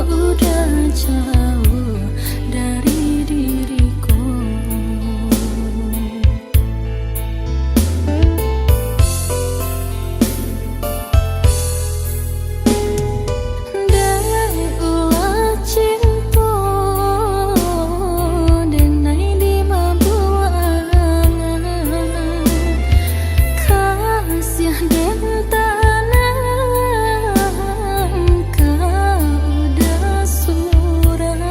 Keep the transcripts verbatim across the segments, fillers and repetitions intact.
Udah jauh dari diriku. Dek ulah cinto, denai dimabuak angan. Kasiah den tanang ka udah surang.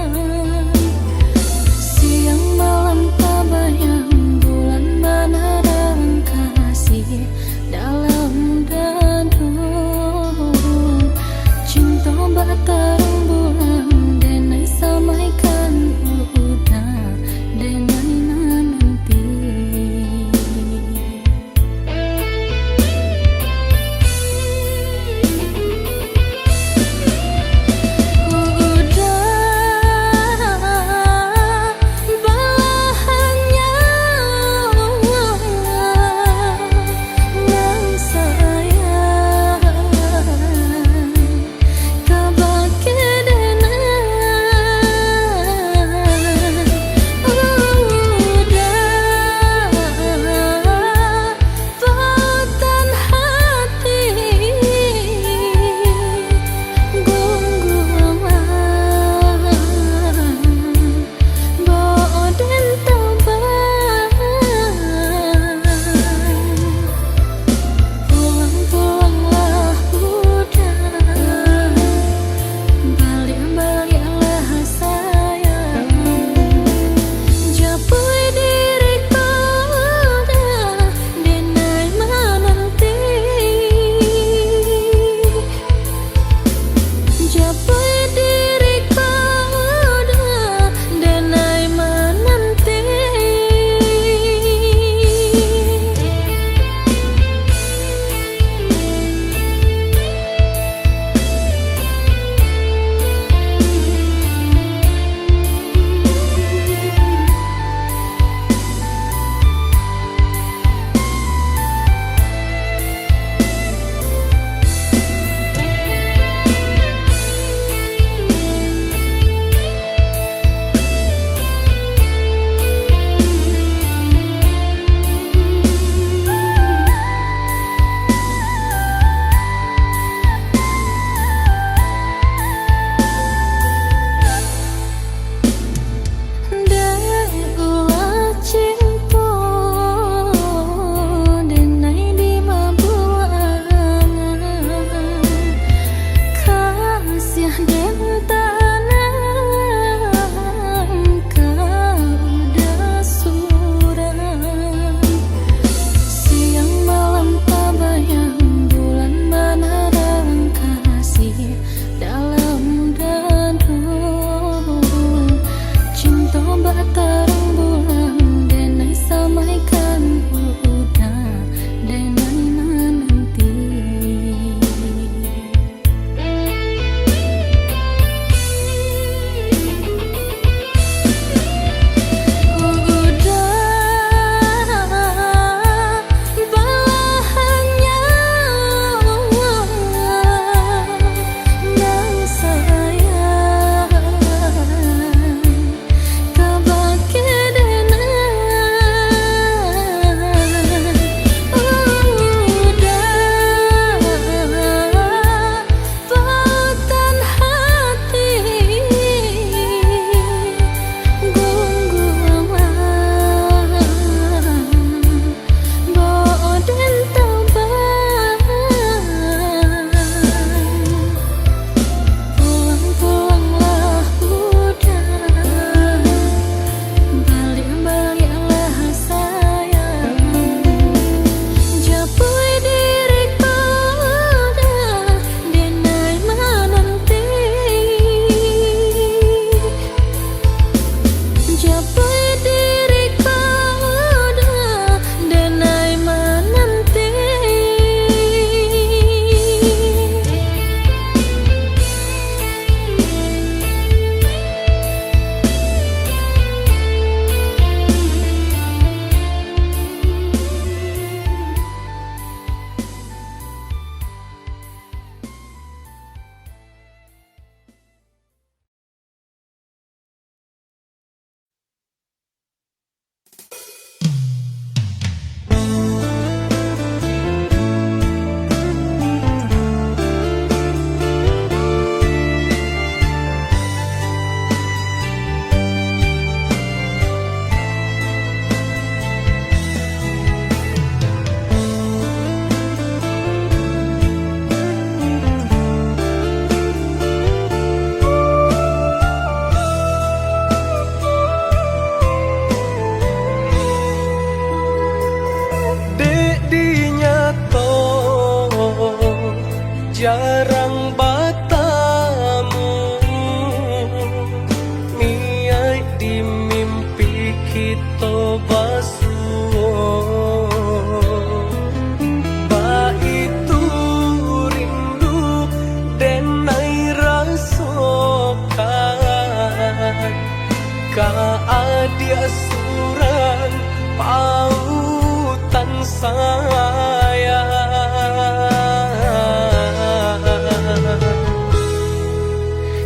Surang pautan sayang.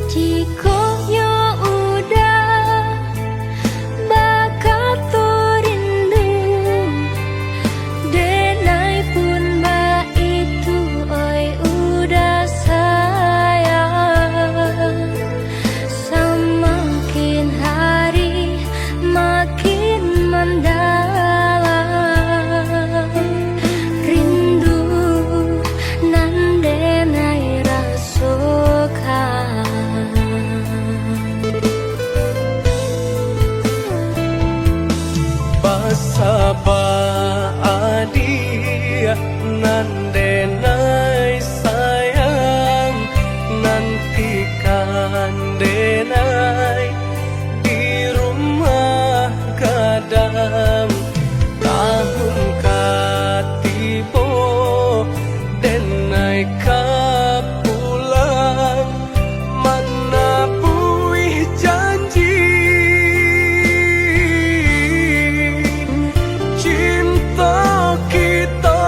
Jikok nyo udah bakato rindu, denai pun baitu, oi udah sayang. Samakin hari makin mandalam, rindu nan denai rasokan. Basaba adiak nan denai sayang, nantikan denai di rumah gadang. Tahun ka tibo, denai ka pulang, manabuih janji cinta kita.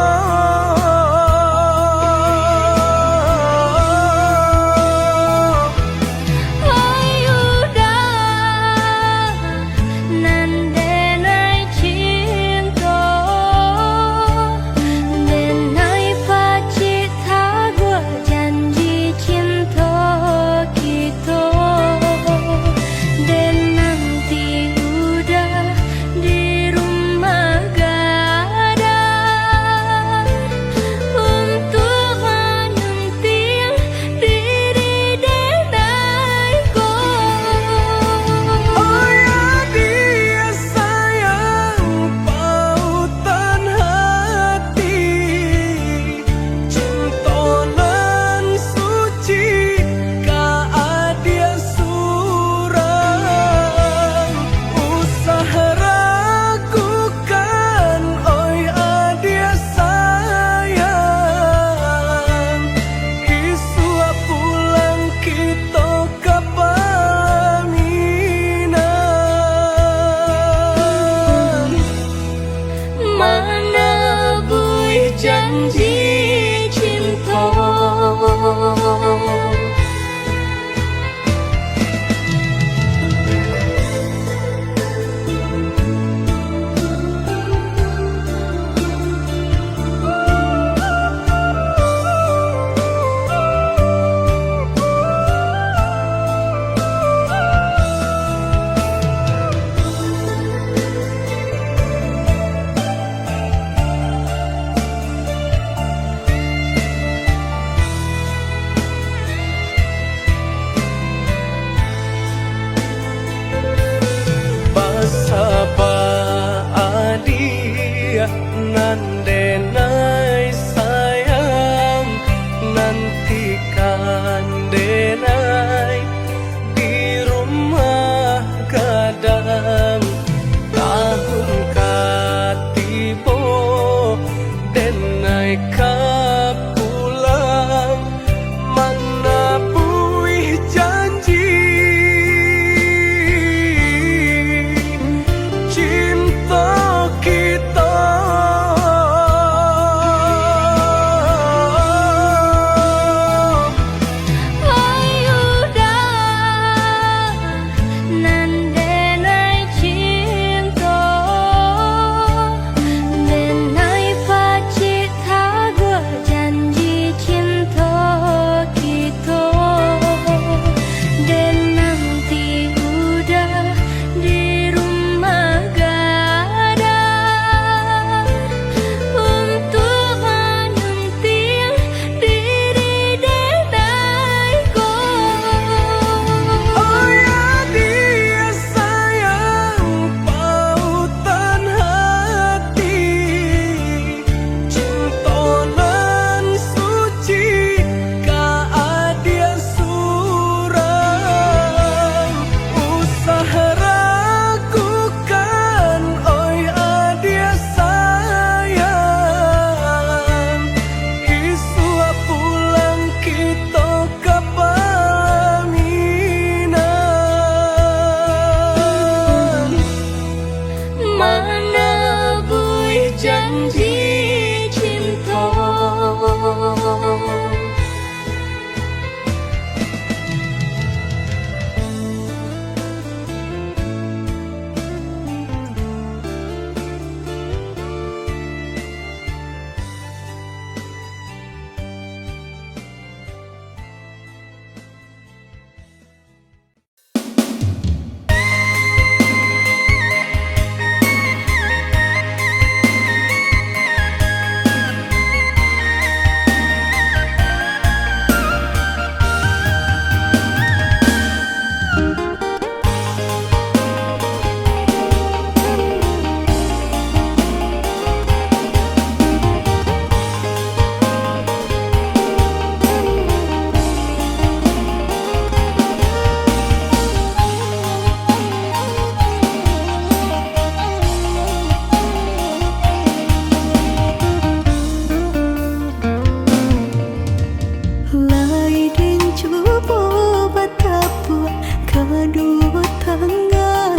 Aduh tangga,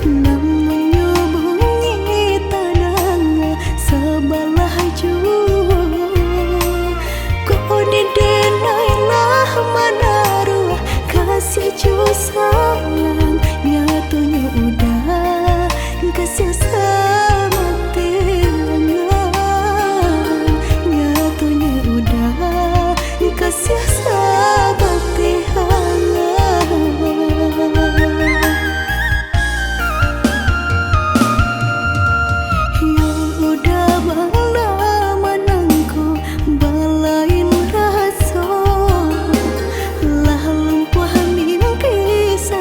namunnyo bunyi tadanga sabalah juo. Kok didenai lah manaruah kasiah jo sayang, nyatonyo udah kasiah sabateh angan, nyatonyo udah kasiah sabateh angan. Yo udah bala manangko balain raso, lah lumpuah mimpi sa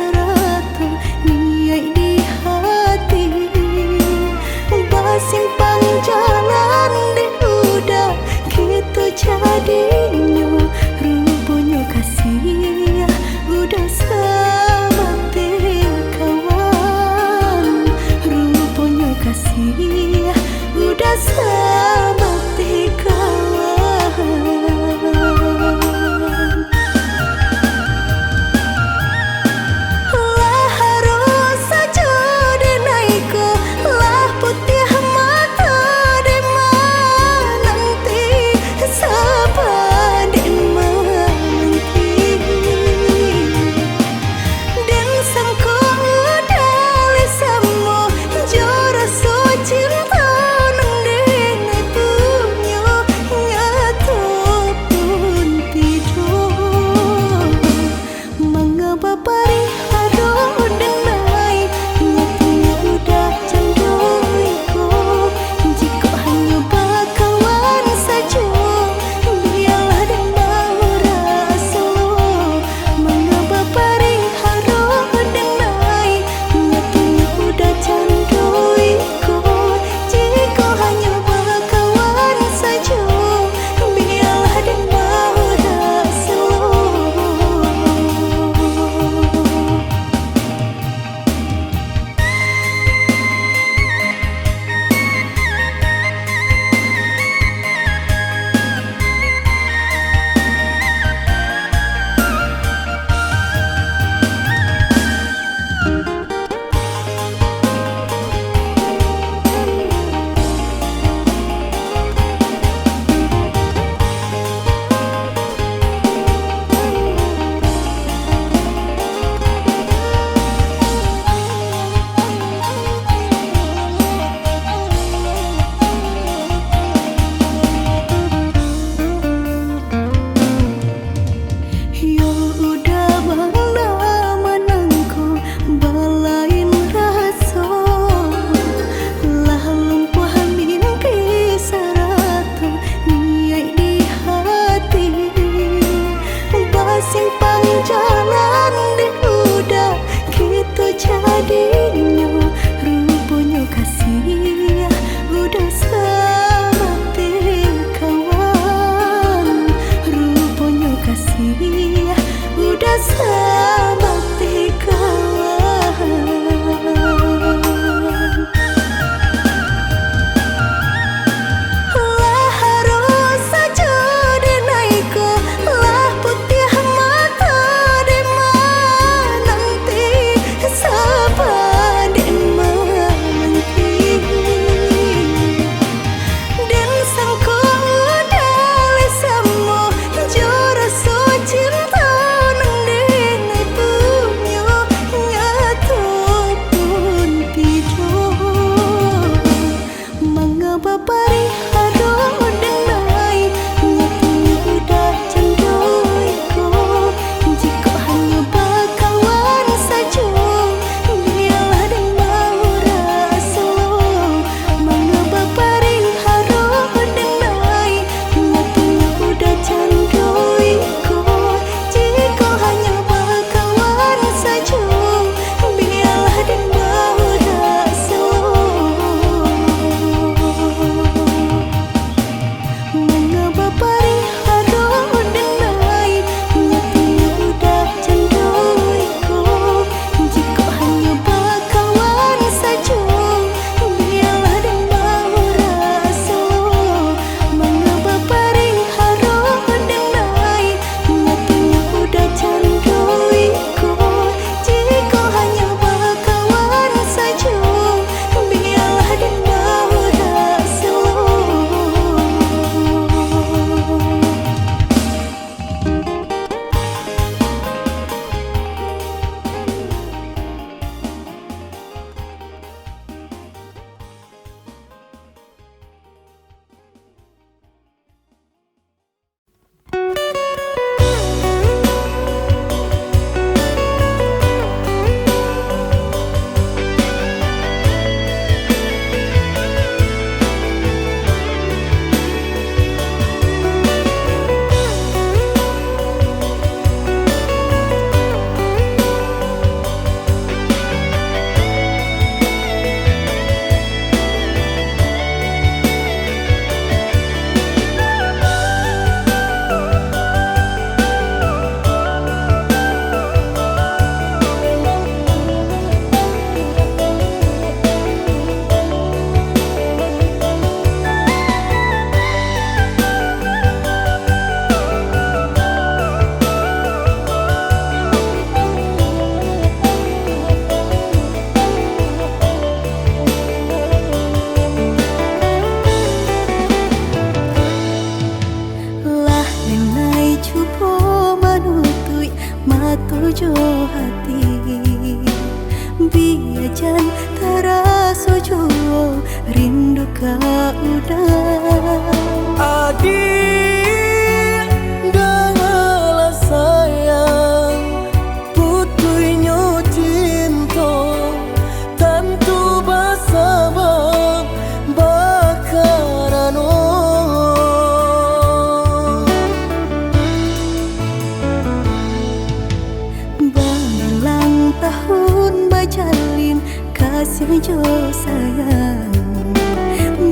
Jalin kasih jo sayang,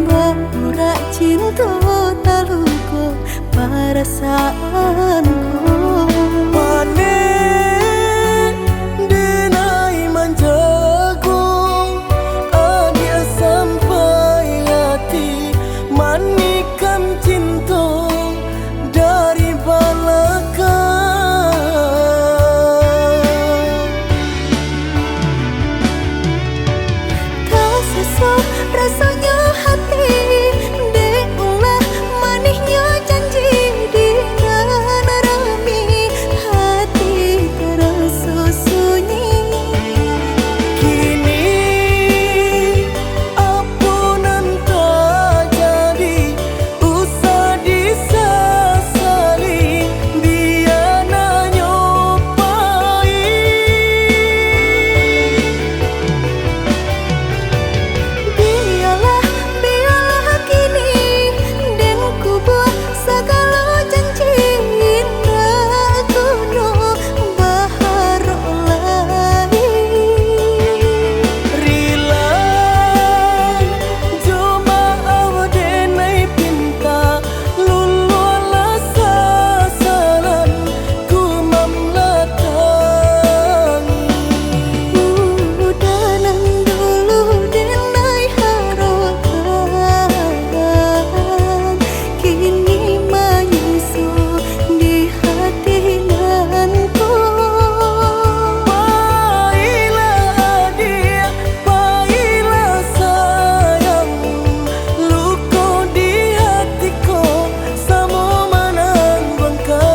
baurak cinto taluko parasaanku. Panek denai manjago, adiak sampai ati manikam cinto dari balakang. Tasaso rasonyo hati, dek ulah manihnyo janji di nan rami, hati taraso sunyi. Kini apo nan tajadi, usah disasali, biananyo pahit. Bialah, bialah kini, den kubua sagalo janji, indak guno baharok lai. Rila jo maaf denai pinta, luluahlah sasalan ku mamalatangi. Udah nan dulu denai harokan, kini manyiso di hati nan ko. Pailah adiak, pailah sayang, luko di hati ko samo manang bangka.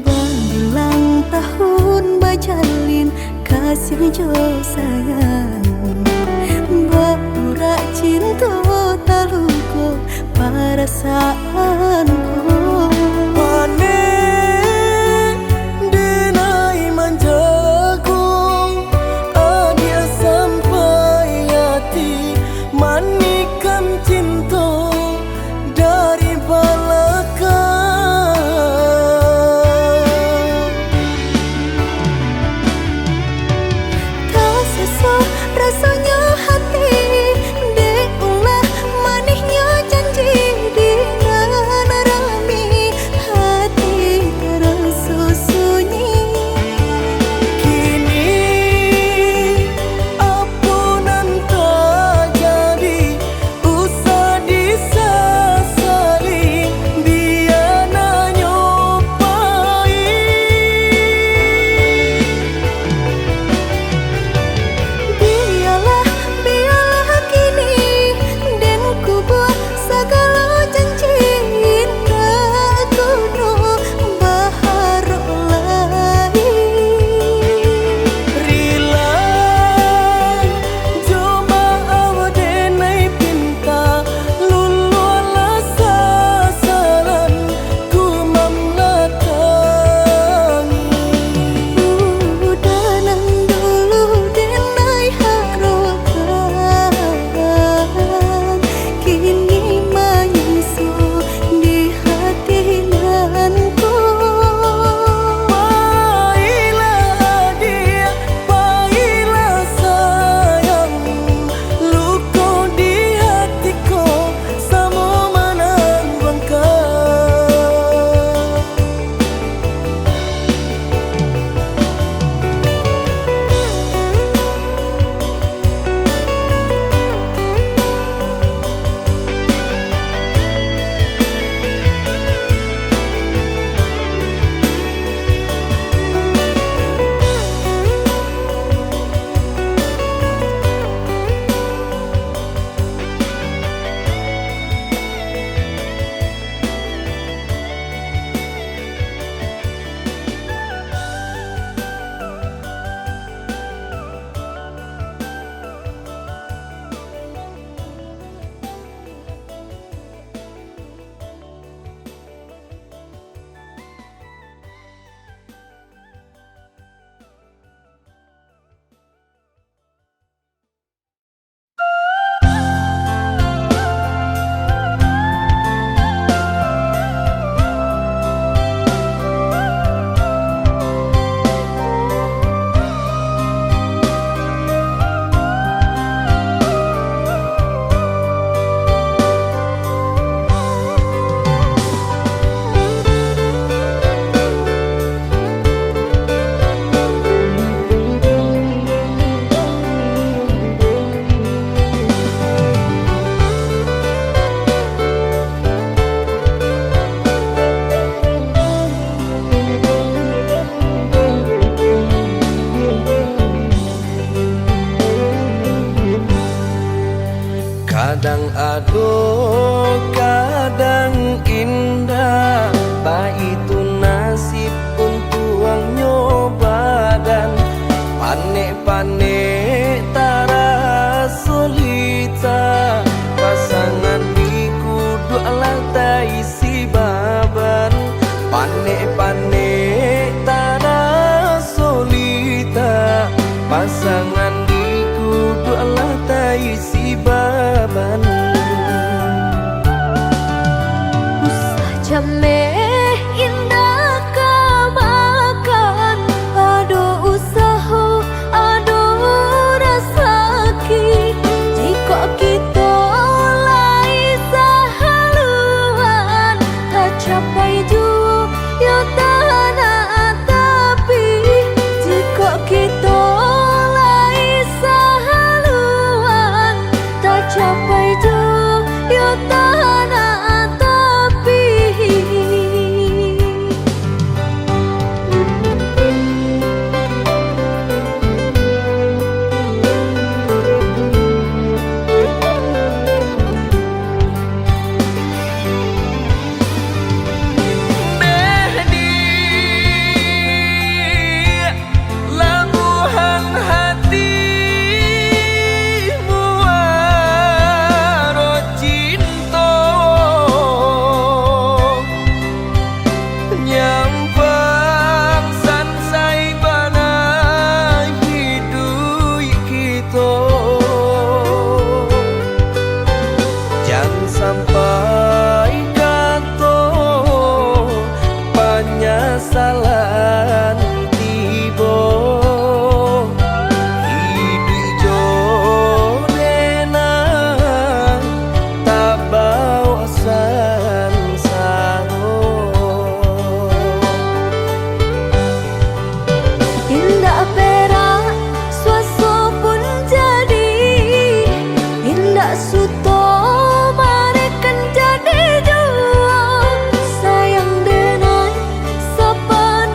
Babilang tahun bajalin, kasih jo sayang, baurak cinto taluko parasaanku. Panek denai manjago, adiak sampai ati manikam cinto dari balakang. Tasaso rasonyo hati, dek ulah manihnyo janji di nan rami. Panek-panek taraso litak, pasangan di kuduak lah taisi baban. Usah jameh indak ka makan, ado usaho, ado rasaki. Jikok kito lai sahaluan, tacapai juo yo tanah tapi. Jikok kito lai sahaluan, tacapai juo yo tanah tapi. Deh di labuhan hati muaro cinto, nyampang sansai bana hiduik kito. Jan sampai kato panyasalan tibo, iduik jo denang tabao sansaro. Indak perak suaso pun jadi, indak suto mareken jadi juo. Sayang denai sapan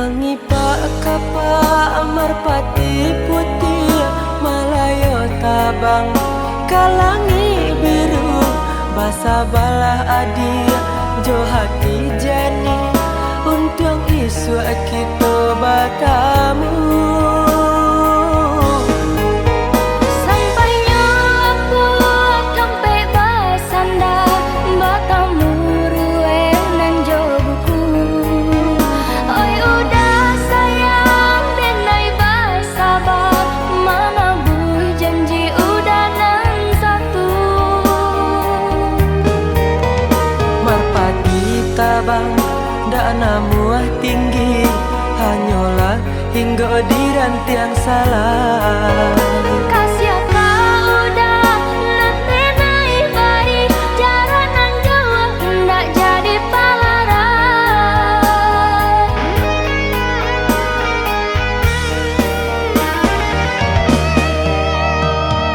Mangipak kapak marpati putiah, malayo tabang ka langik biru, basabalah adiak jo hati janiah, untuang isuak kito batamu. Sampainyo apuak kampek basanda, batamu rueh nan jo buku. Oi uda sayang, denai basaba, manabuih janji uda nan satu. Marpati tabang dak namuah tinggi, hanyolah hinggo di rantiang salah. Kasiah ka uda nan denai bari, jarak nan jauah indak jadi palaran.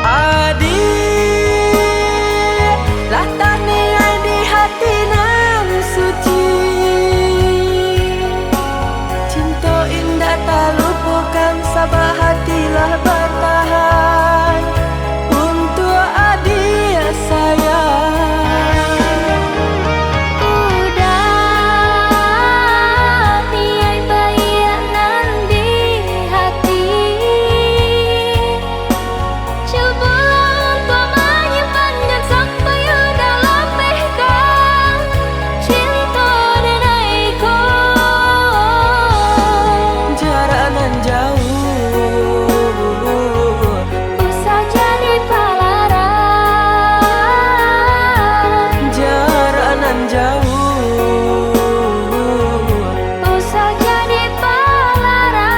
Adiak, lah taniai di hati nan suci. Cinto indak talupokan, sabab hati lah batahan untuak adiak sayang. Uda, niaik baiak nan di hati. Cubolah untuak manyimpan, jan sampai uda lapehkan cinto denai ko. Jarak nan jauah usah jadi palaran. Jarak nan jauah usah jadi palaran.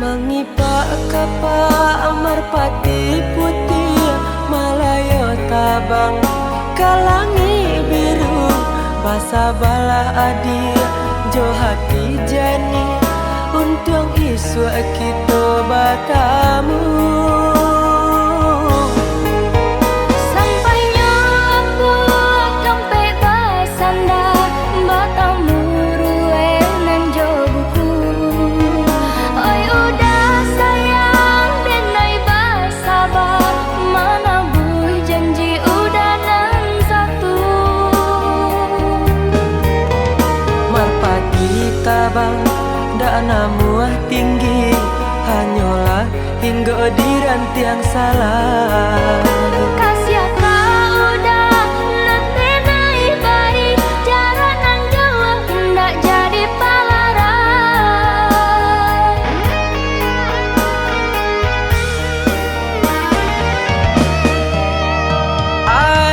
Mangipak kapak marpati putiah, malayo tabang ka langik biru, basabalah adiak jo hati janiah, untuang isuak kito batamu. Sampainyo apuak kampek basanda, batamu rueh nan jo buku. Oi uda sayang, denai basaba, manabuih janji uda nan satu. Marpati tabang dak namuah tinggi, hanyolah hinggo di rantiang salah. Kasiah ka uda nan denai bari, jarak nan jauah indak jadi palaran.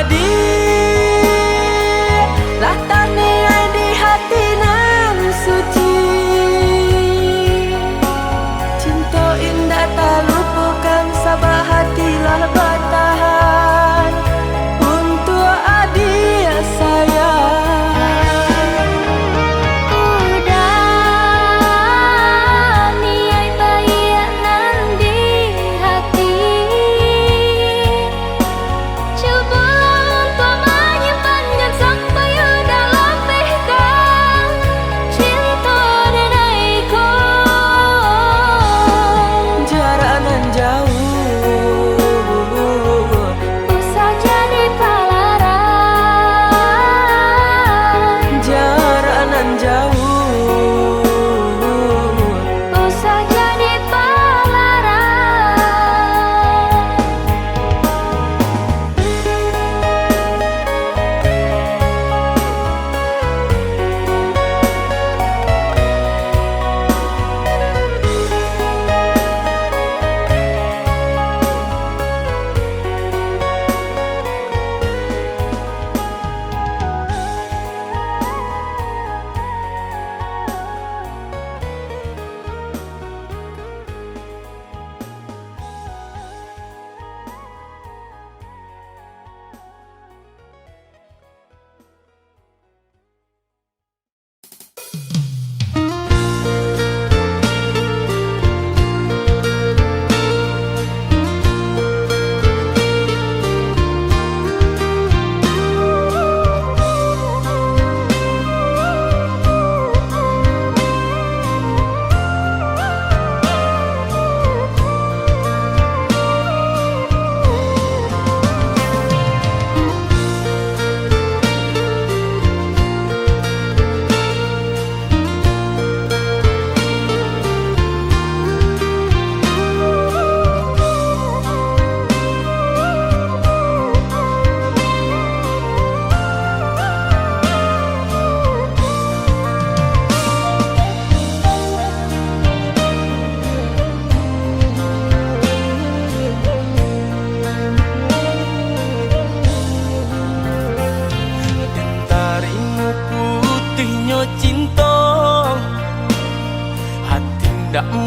Adiak, lah taniai di hati nan suci. Cinto indak talupokan, sabab hati lah batahan.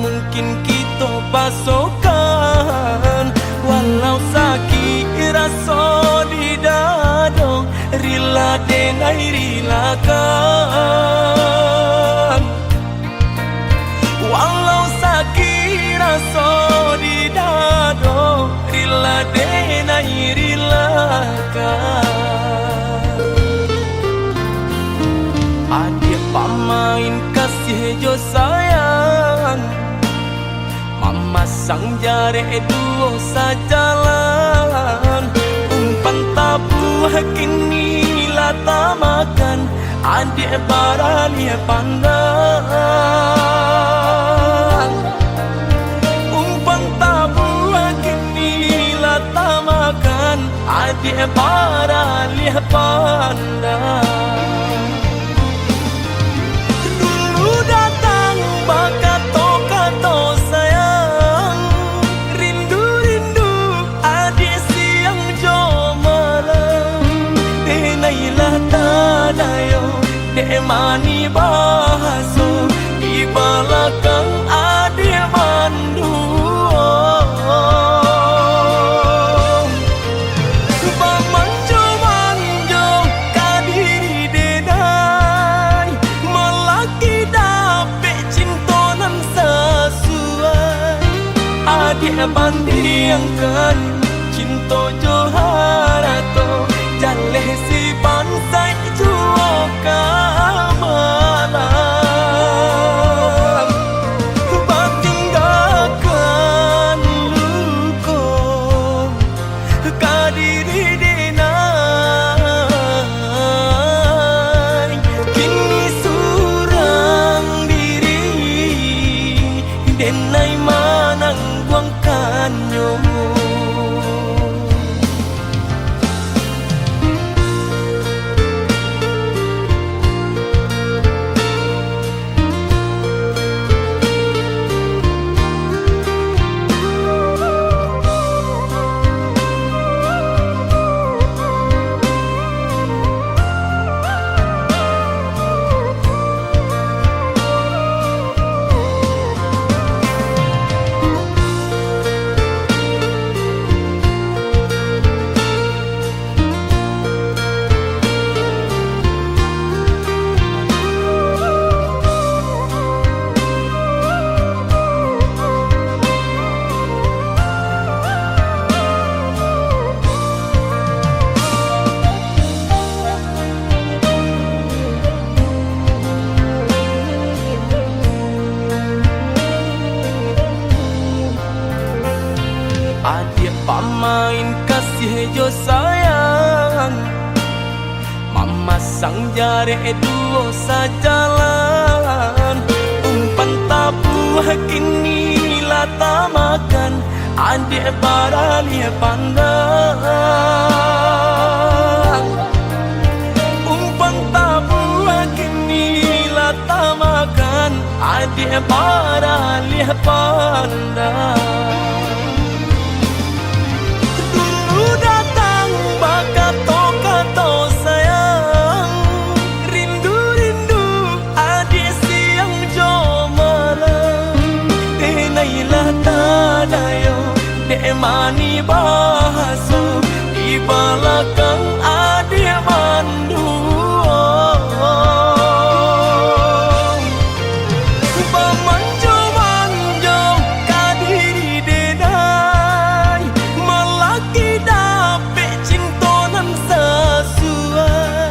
Mungkin kito pasokan, walau sakik raso di dado, rila denai rilakan. Walau sakik raso di dado, rila denai rilakan. Adiak pamain kasih jo sayang, mamasang jarek duo sajalan. Umpan tabuah kini lah tamakan, adiak baralih pandang. Umpan tabuah kini lah tamakan, adiak baralih pandang. Dulu datang bakato-kato sayang, rindu-rindu adiak siang jo malam. Denai lah tadayo, dek manih bahaso, di balakang adiak manduo. Bamanjo-manjo ka diri denai, malaki dapek cinto nan sasuai. Adiak bandiangkan cinto jo harato, jaleh si bansaik juo ka malang. Batinggakan luko ka diri denai, kini surang diri denai manangguangkannyo. Adiak pamain kasih jo sayang, mamasang jarek duo sajalan. Umpan tabuah kini lah tamakan, adiak baralih pandang. Umpan tabuah kini lah tamakan, adiak baralih pandang. Dulu datang bakato-kato sayang, rindu-rindu adiak siang jo malam. Denai lah tadayo, dek manih bahaso, di balakang adiak manduo. Bamanjo-manjo ka diri denai, malaki dapek cinto nan sasuai.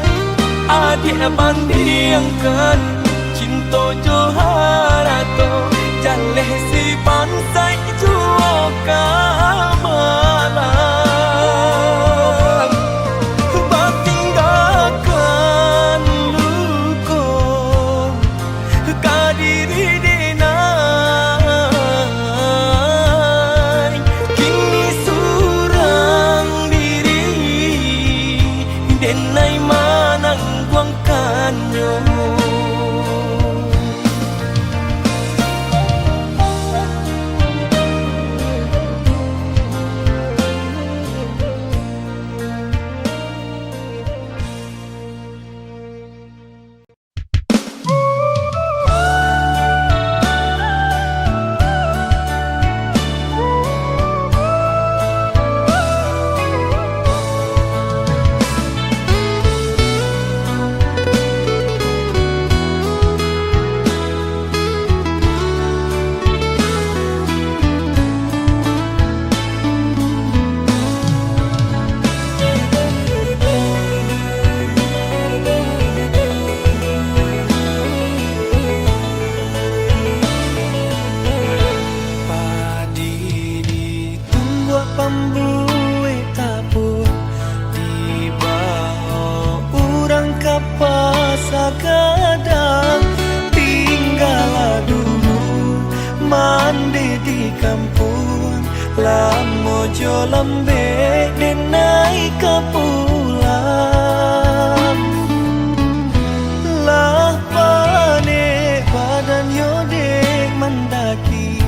Adiak bandiangkan cinto jo harato, jaleh si bansaik juo ka malang. Batinggakan luko ka diri denai, kini surang diri denai manangguangkannyo. Ande di kampuang, lamo jo lambek den naiak ka pulang. Lah panek badan yo dek mandaki,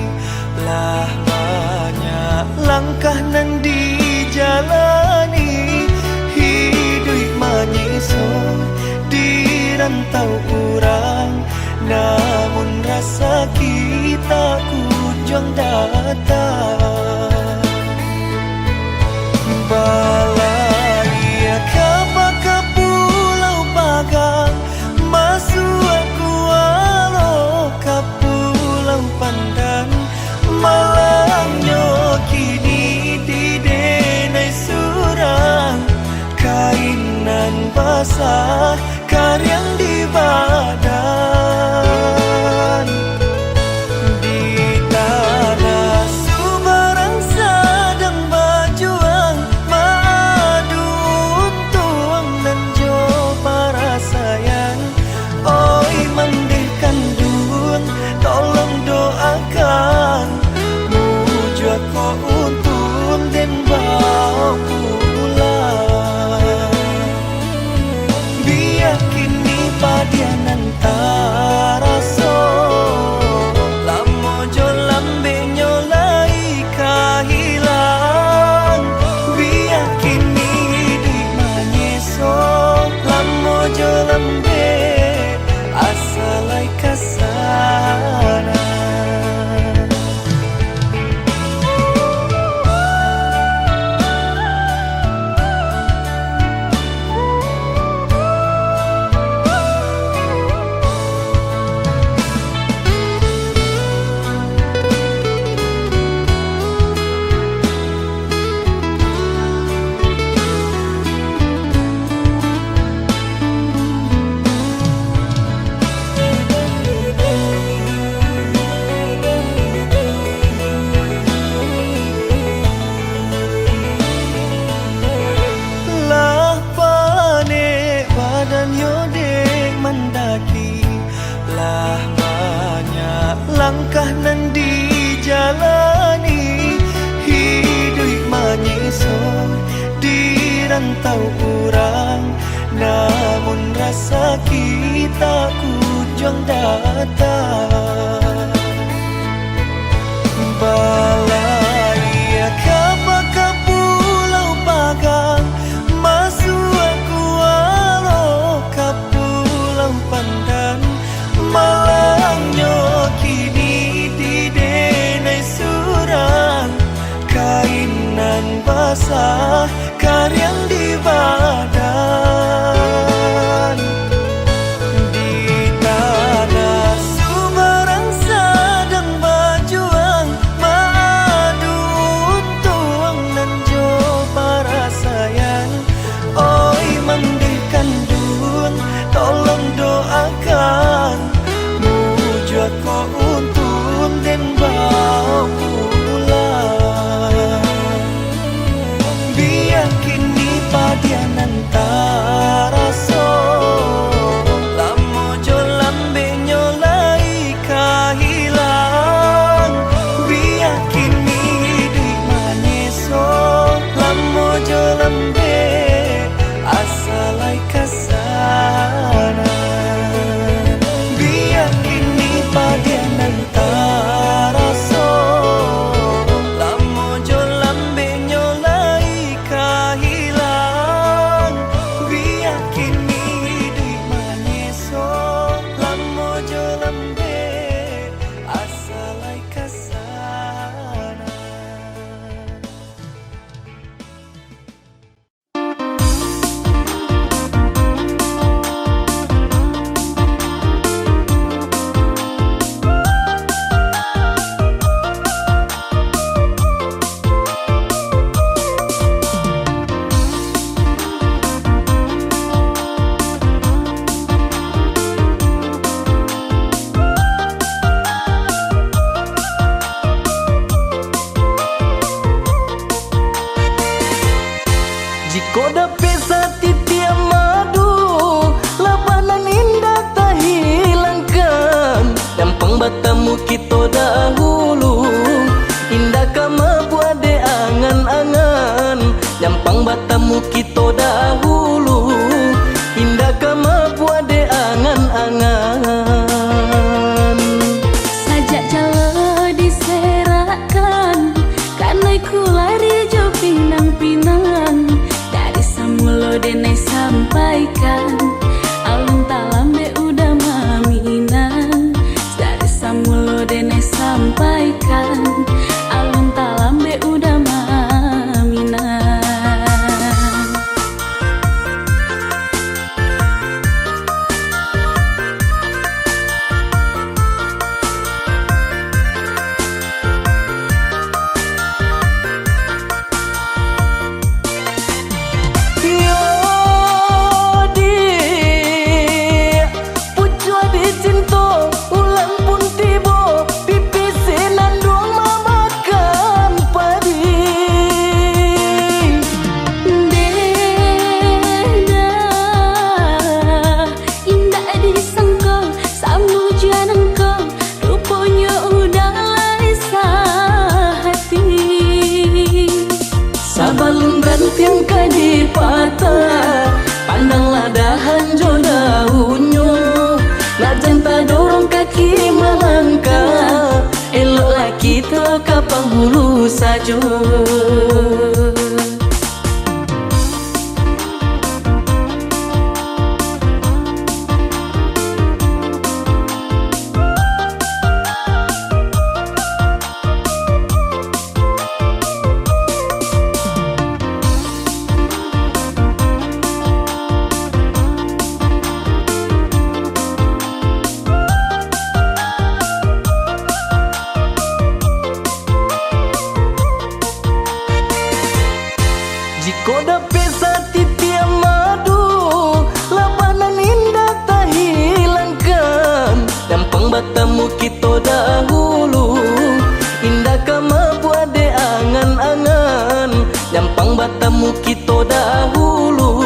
lah banyak langkah nan dijalani. Hiduik manyeso di rantau urang, namun rasa kita kunjuang datang. Balariak ka baka Pulau Pagang, masuak kualo ka Pulau Pandan. Malangnyo kini di denai surang, kain nan basah kariang di badan. Di tanah subarang sadang bajuang, maadu untuang nan jo parasaian. Oi mandeh kanduang, tolong doakan, mujua ko untuang den bao pulang. Bia kini padiah nan taraso, lamo jo lambeknyo lai ka hilang. Bia kini hiduik manyeso, lamo jo lambek, asa lai ka sana. Lah panek badan yo dek mandaki, lah banyak langkah nan dijalani. Hiduik manyeso di rantau urang, namun rasa kita kunjuang datang. Balariak ka baka Pulau Pagang, masuak kualo ka Pulau Pandan. Malangnyo kini di denai surang, kain nan basah kariang di badan. Di tanah subarang sadang bajuang, maadu untuang nan jo parasaian. Oi mandeh kanduang, tolong doakan, mujua ko untuang den bao pulang. Bia kini ka panghulu sajo. Jikok dapek satitiak madu, labah nan indak tahilangkan. Nyampang batamu kito dahulu, indak ka mabuak dek angan-angan. Nyampang batamu kito dahulu,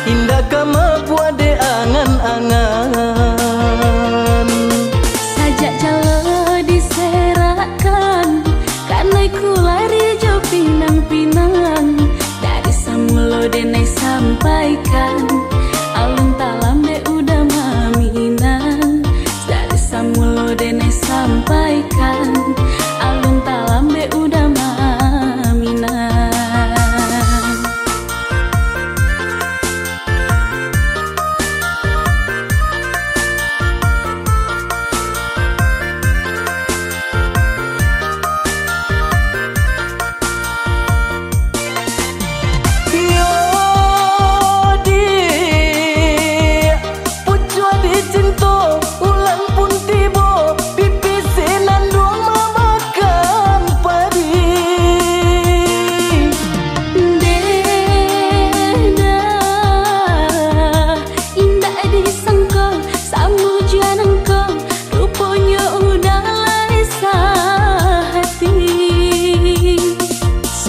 indak ka mabuak dek angan-angan. Sajak jalo diserakkan, kanai ku lari jo pinang-pinang. Dari samulo denai sampaikan, alun talambek udah maminang. Dari samulo denai sampaikan, alun talambek udah maminang. Yo, di pucuak di cinto, ulang pun tibo, pipih sinan duang mamakan padi. Deh dah, indak disangko, samujuan angko, ruponyo udah lai sahati.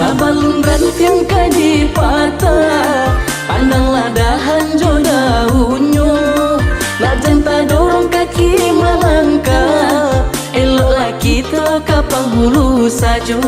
Sabalun rantiang ka dipatah, pandanglah dahan jo daunnyo. Nak jan tadorong kaki malangkah, eloklah kito ka panghulu sajo.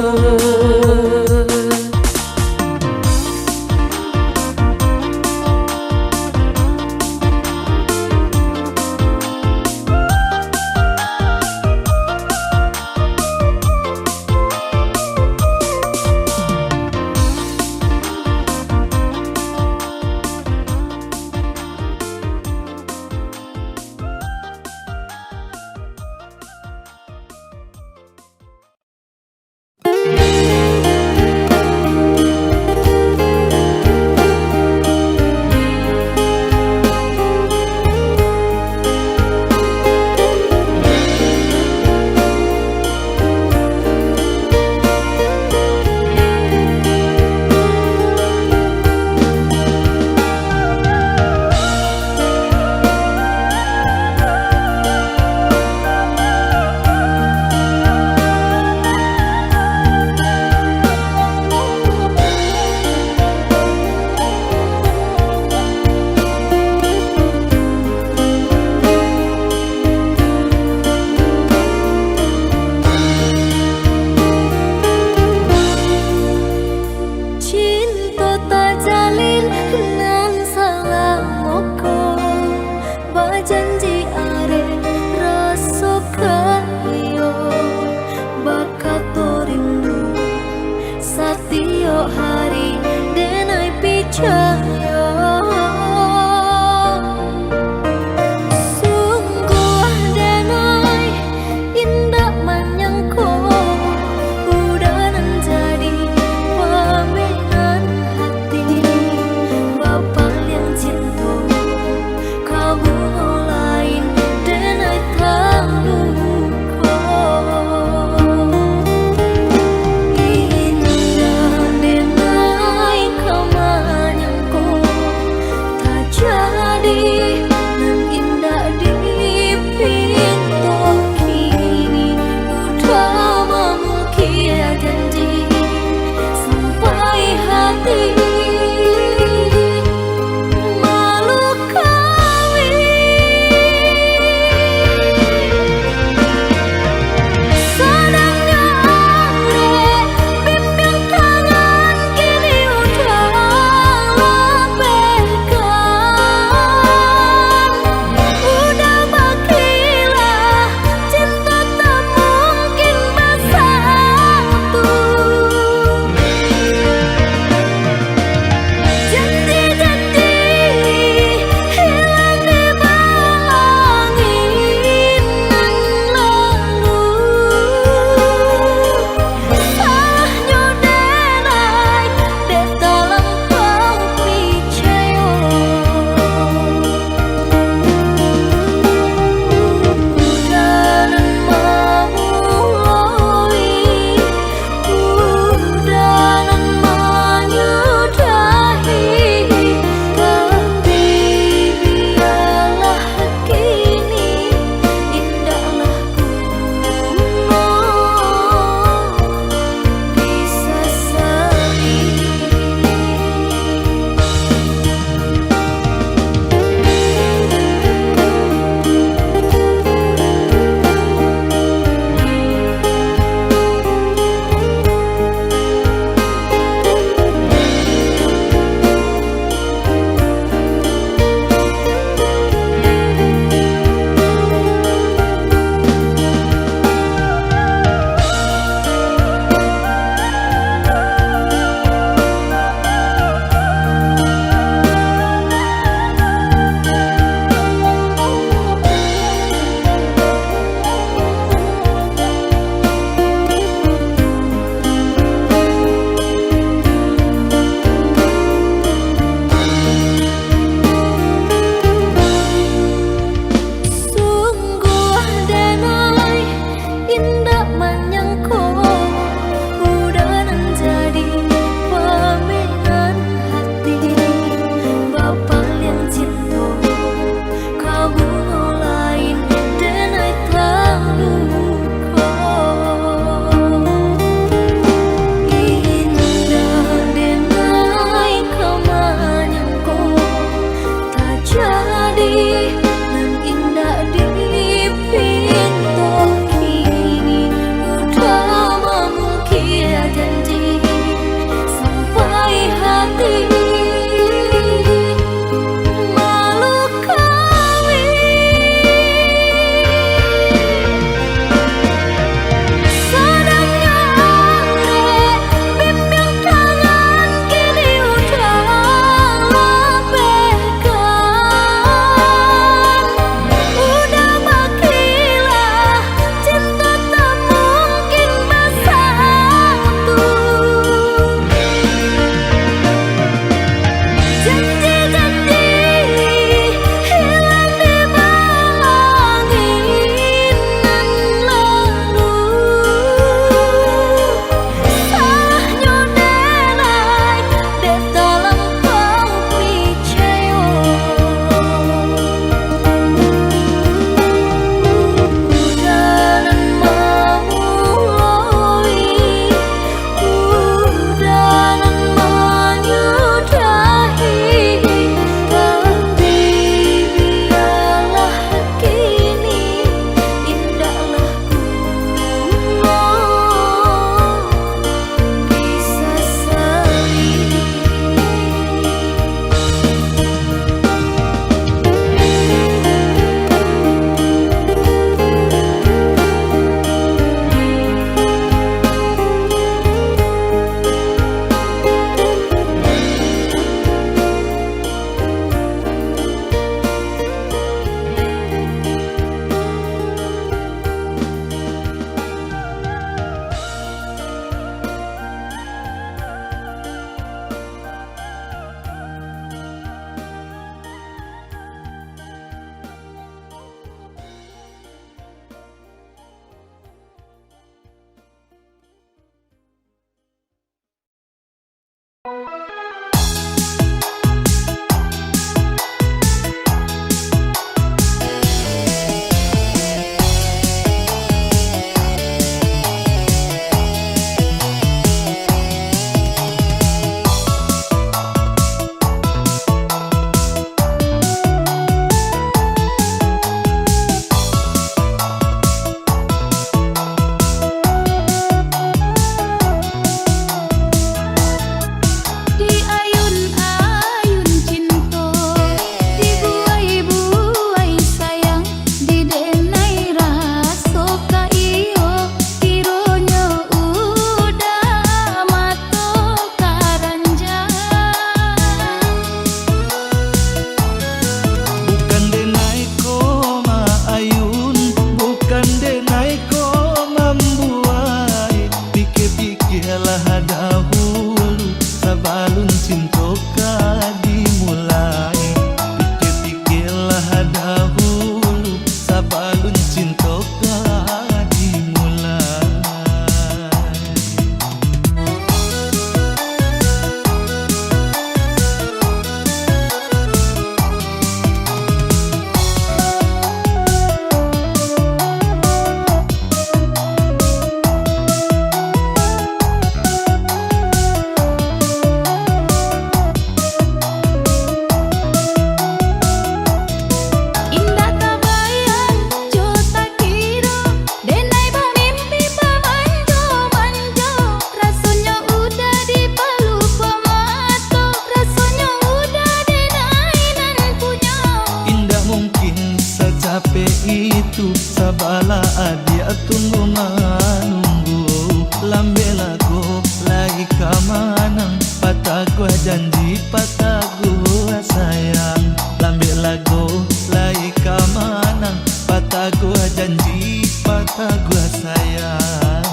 ka manang, pataguah janji, pataguah sayang. Lambek lago lai ka manang, pataguah janji, pataguah sayang.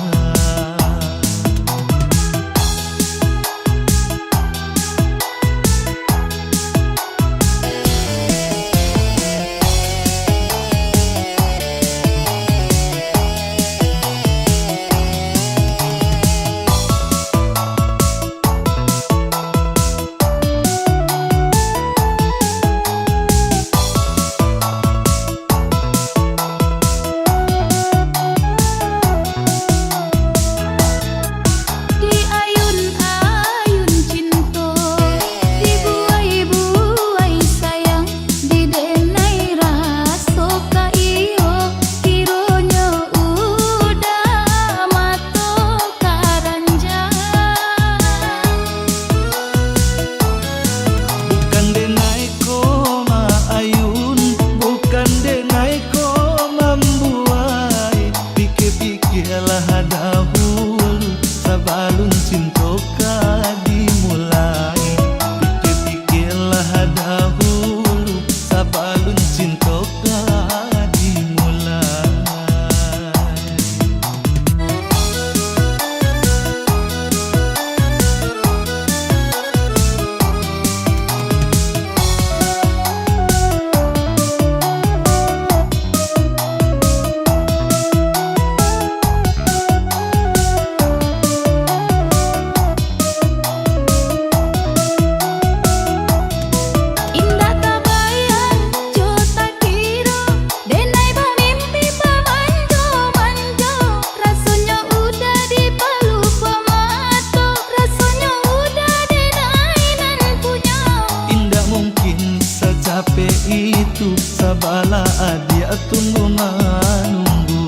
Di ayun-ayun cinto, di buwai-buwai sayang, di denai raso ka iyo, kironyo udah mato karanjang. Bukan denai ko maayun, bukan denai ko mambuwai. Pikia-pikialah dahulu sabalun cinto ka dimulai. Pikia-pikialah dahulu sabalun cinto ka dimulai. Indak tabayang jo takiro, denai bamimpi bamanjo-manjo. Rasonyo udah dipalupuah mato, rasonyo udah denai nan punyo. Indak mungkin sacapek itu, sabalah adiak tunggu manunggu.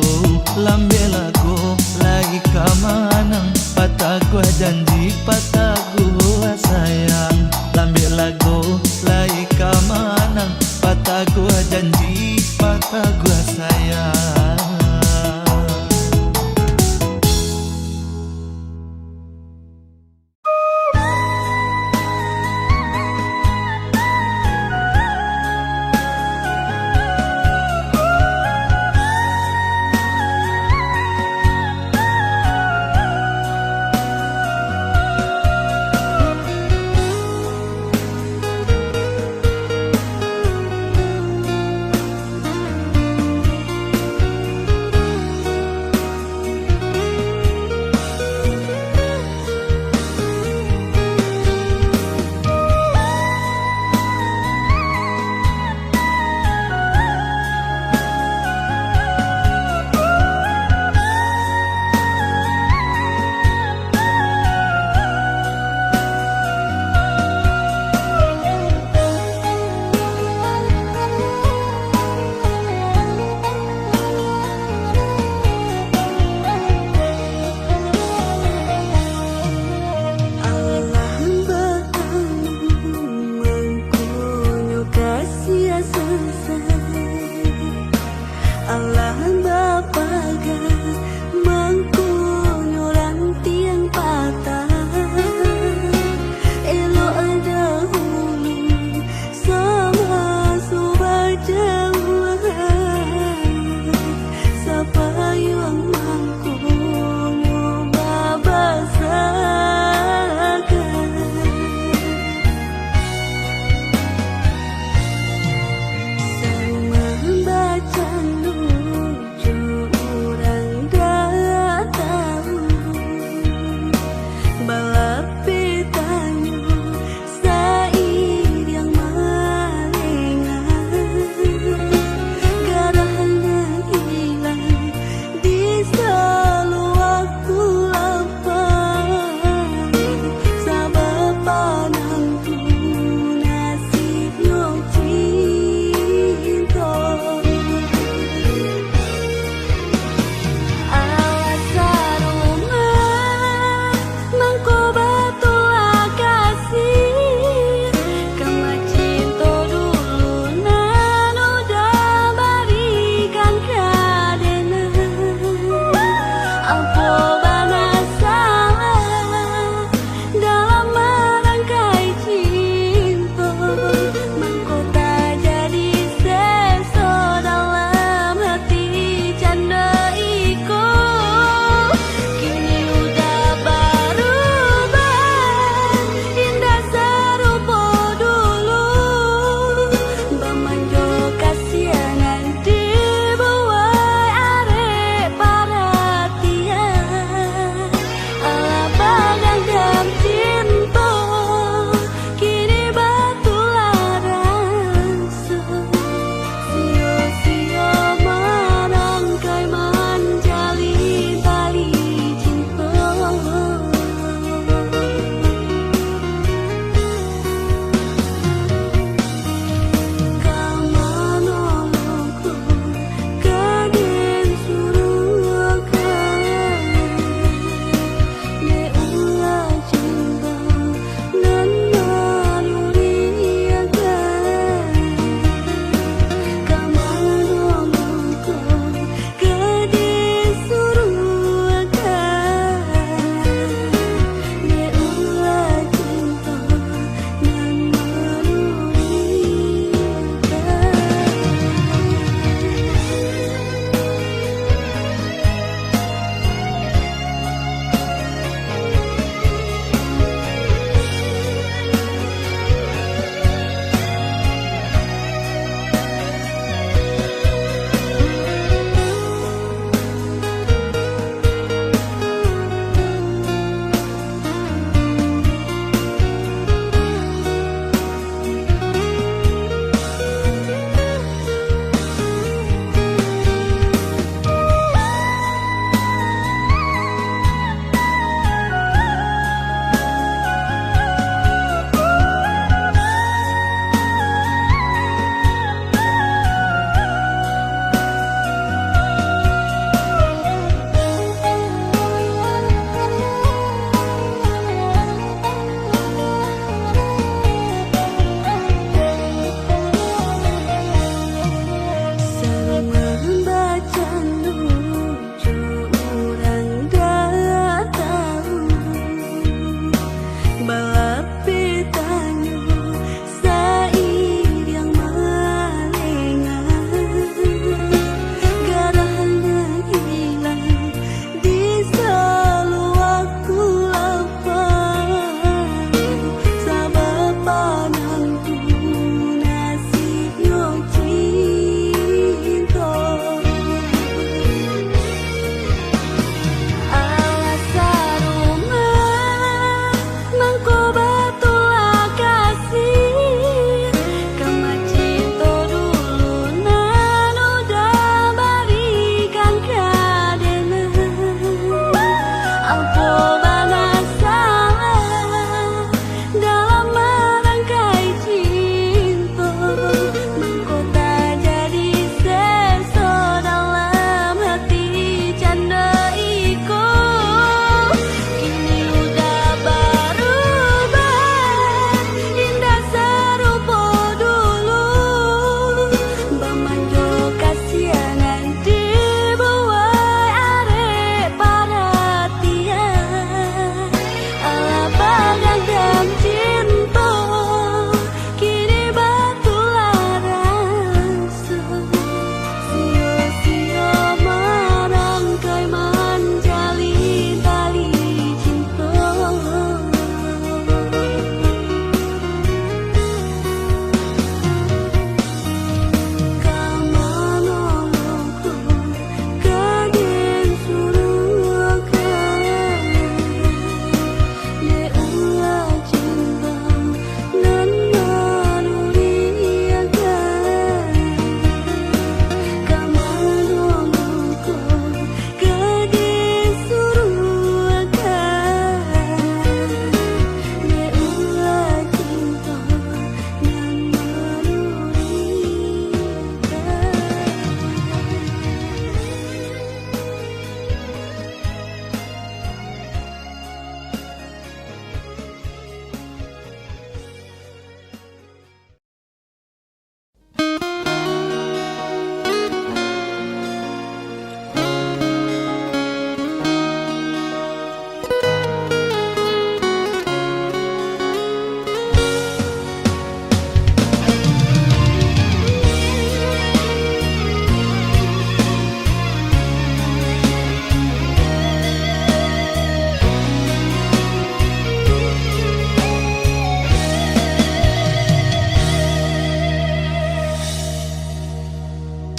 Lambek lago lai ka manang, pataguah janji, pataguah sayang. Lambek lago lai ka manang, pataguah janji, pataguah sayang.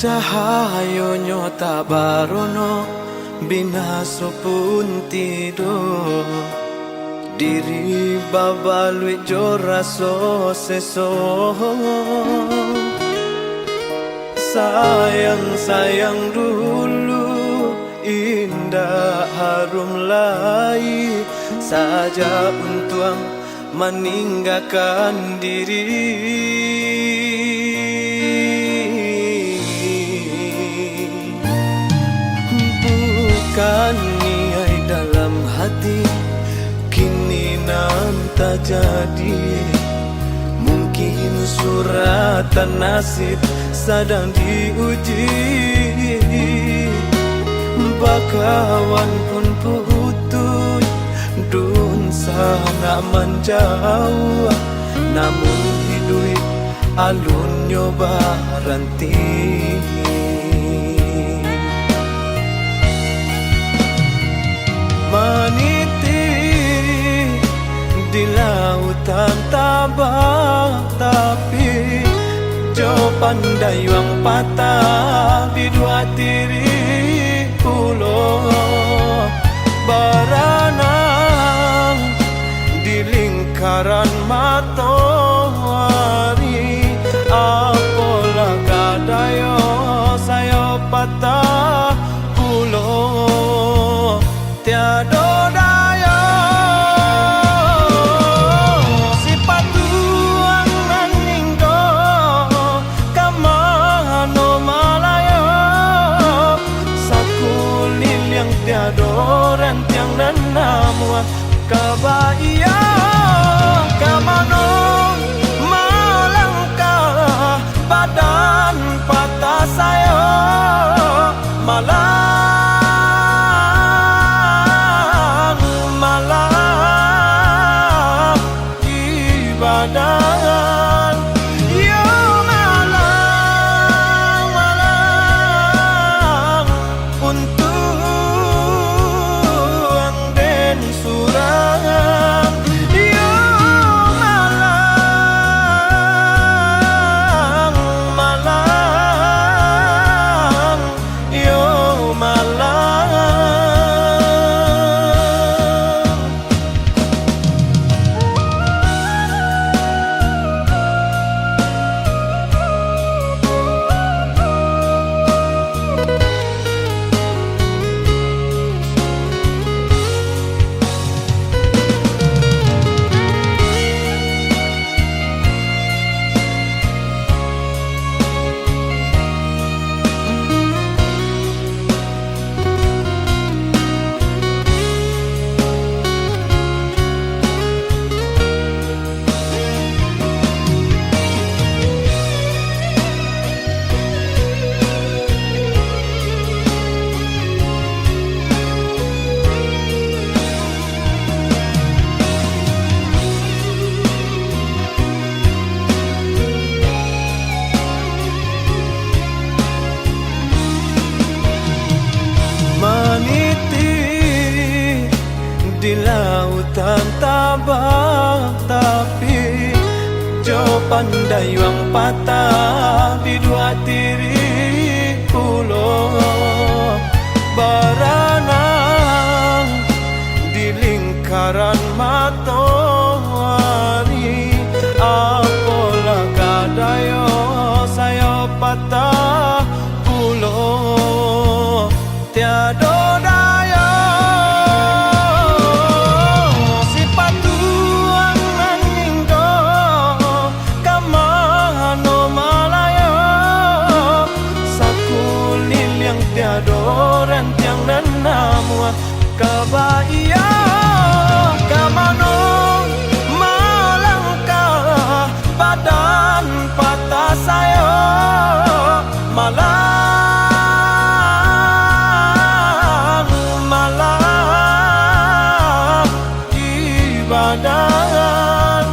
Cahayonyo tak barono, binaso pun tido. Diri babaluik jo raso seso. Sayang-sayang dulu, indak harum lai, sajak untuang maninggakan diri. Bukan niaik dalam hati, kini nan tajadi. Mungkin suratan nasib sadang diuji. Bakawan pun putuih, dunsanak manjauah, namun iduik alunnyo baranti. Maniti di lautan tabang tapi, jo pandayuang patah biduak tiri pulo. Baranang di lingkaran matoari, apolah ka dayo sayo patah pulo. Tiado dayo, si patuang nan ninggo, ka mano malayo, sakuliliang tiado rantiang nan namuah, ka baiyo ka mano malangkah, badan patah sayo. Malang, malang, di badan. Iyo malang, malang, untuang den surang. Iyo malang, malang, iyo malang. Maniti di lautan tabang tapi, jo pandayuang patah biduak tiri pulo. Baranang di lingkaran matoari, apolah ka dayo sayo patah pulo. Tiado dayo, si patuang nan ninggo, ka mano malayo, sakuliliang tiado rantiang nan namuah, ka baiyo ka mano malangkah, badan patah sayo. Malang, malang, di badan.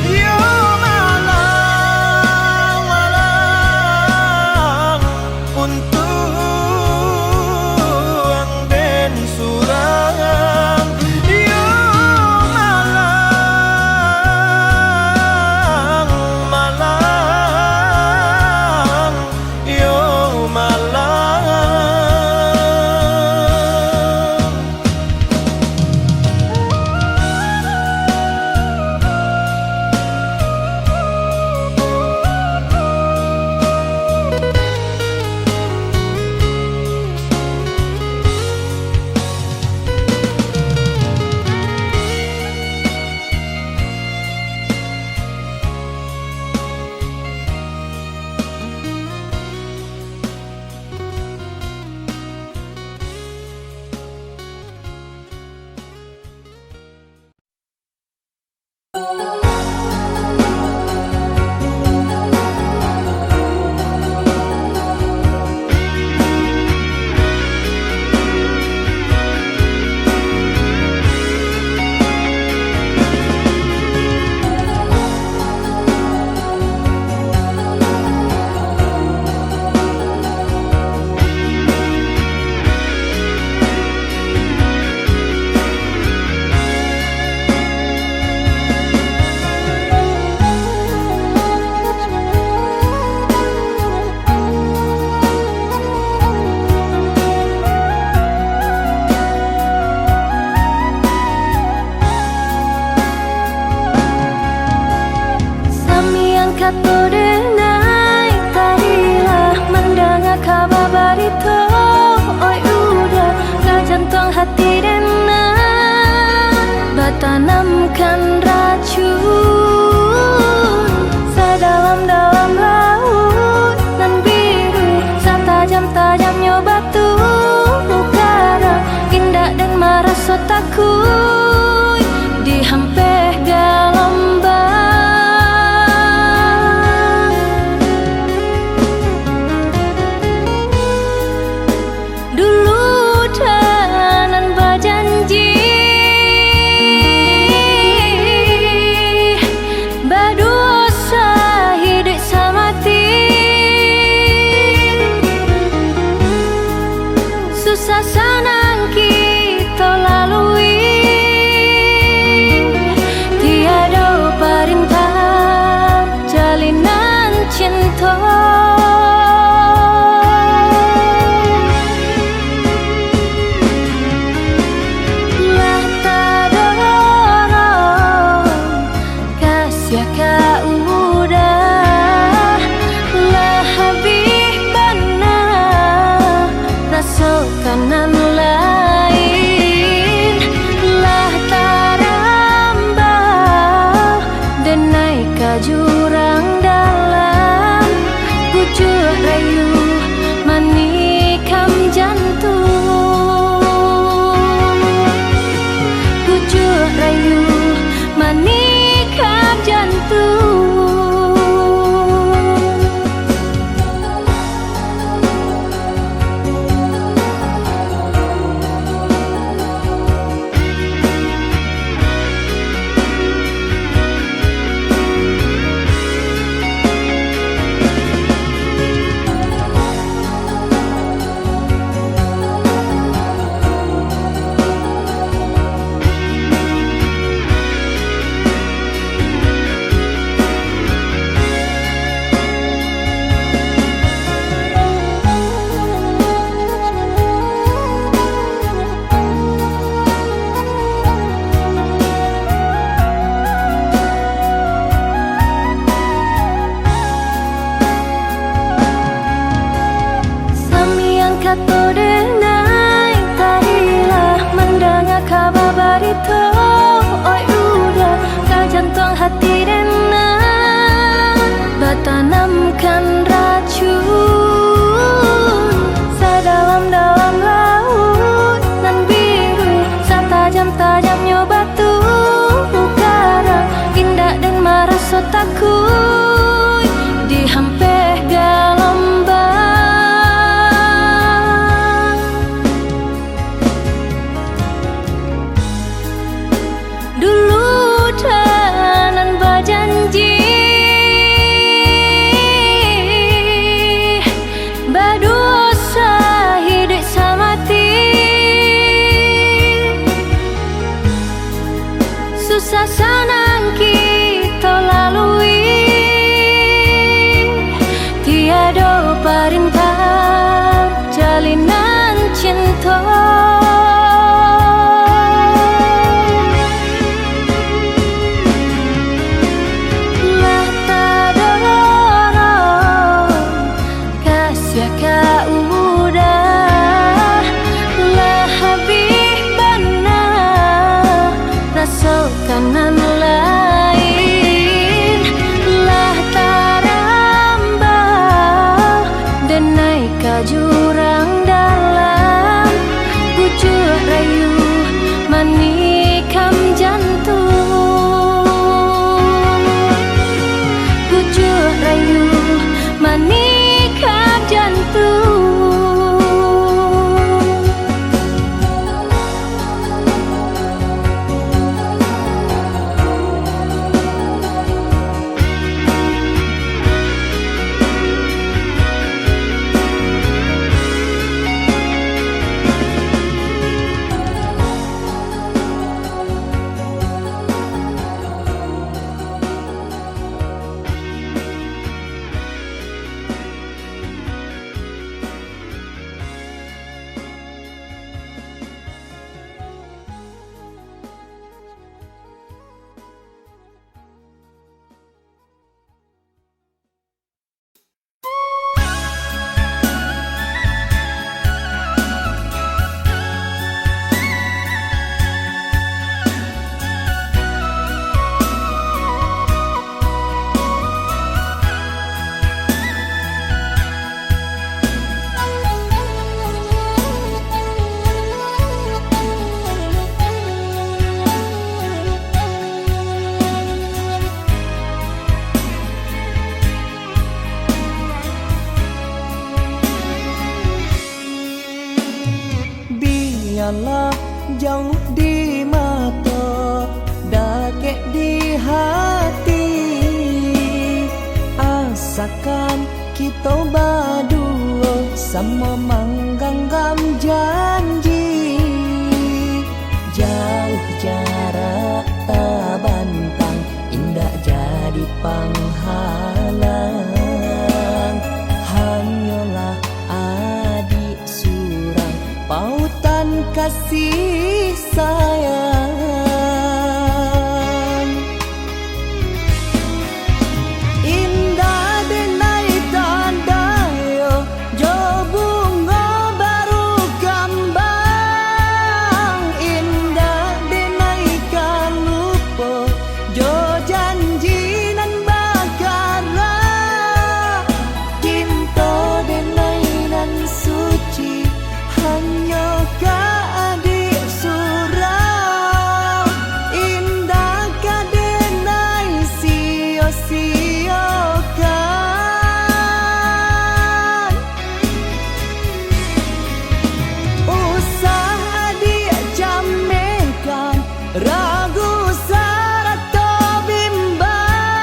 Iyo malang, malang, untuang den surang. Iyo malang, malang, iyo Kato denai, tadi lah mandanga kaba barito, oi uda, ka jantuang hati denai, batanamkan racun. Sadalam-dalam lauik nan biru, satajam-tajamnyo batu karang, indak den maraso takuik dihampeh galombang. Dulu dah nan bajanji, baduo sahiduik samati. Susah sanang kito lalui, tiado parintah jalinan cinto. Lah tadorong kasiah ka uda, lah habih bana raso ka nan lain, lah tarambau denai ka jurang dalam, pucuak rayu manikam jantuang, pucuak rayu manikam jantuang. Samiang kato denai, tadi lah mandanga kaba barito, oi uda, ka jantuang hati denai, batanamkan racun. Sadalam-dalam lauik nan biru, satajam-tajamnyo batu karang, indak den maraso takuik dihampeh galombang. Dulu dah nan bajanji, baduo sahiduik samati. Susah sanang kito lalui, tiado parintah jalinan cinto. Lah tadorong kasiah ka uda, lah habih bana raso ka nan lain. Samo mangganggam janji, jauh jarak tabantang, indak jadi panghalang. Hanyolah adik surang, pautan kasih sayang. Indak denai tadayo jo bungo baru kambang, indak denai ka lupo jo janji nan bakara. Cinto denai nan suci, hanyo ka adik surang, indak ka denai sio-siokan. Usah adik camehkan, ragu sarato bimbang,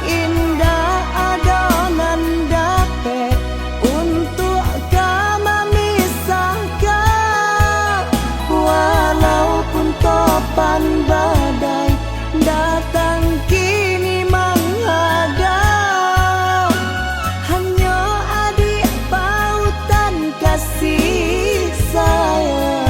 indak ado nan dapek untuak ka mamisahkan. Walaupun topan badai datang kini manghadang, hanyo adik pautan kasih sayang.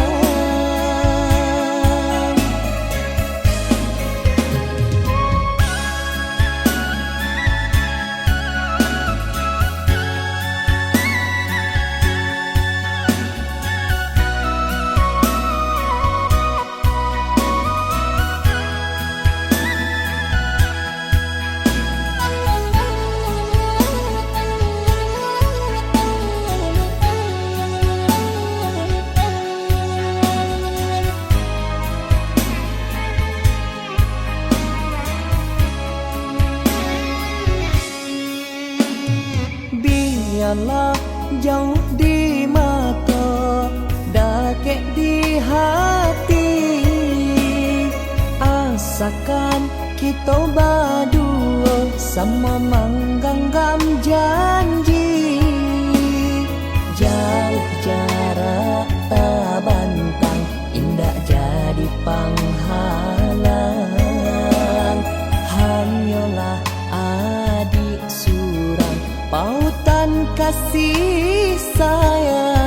Bialah jauah di mato, dakek di hati. Asakan kito baduo samo mangganggam janji. Jauah jarak tabantang, indak jadi panghalang. Hanyolah adik surang, pautan kasih sayang.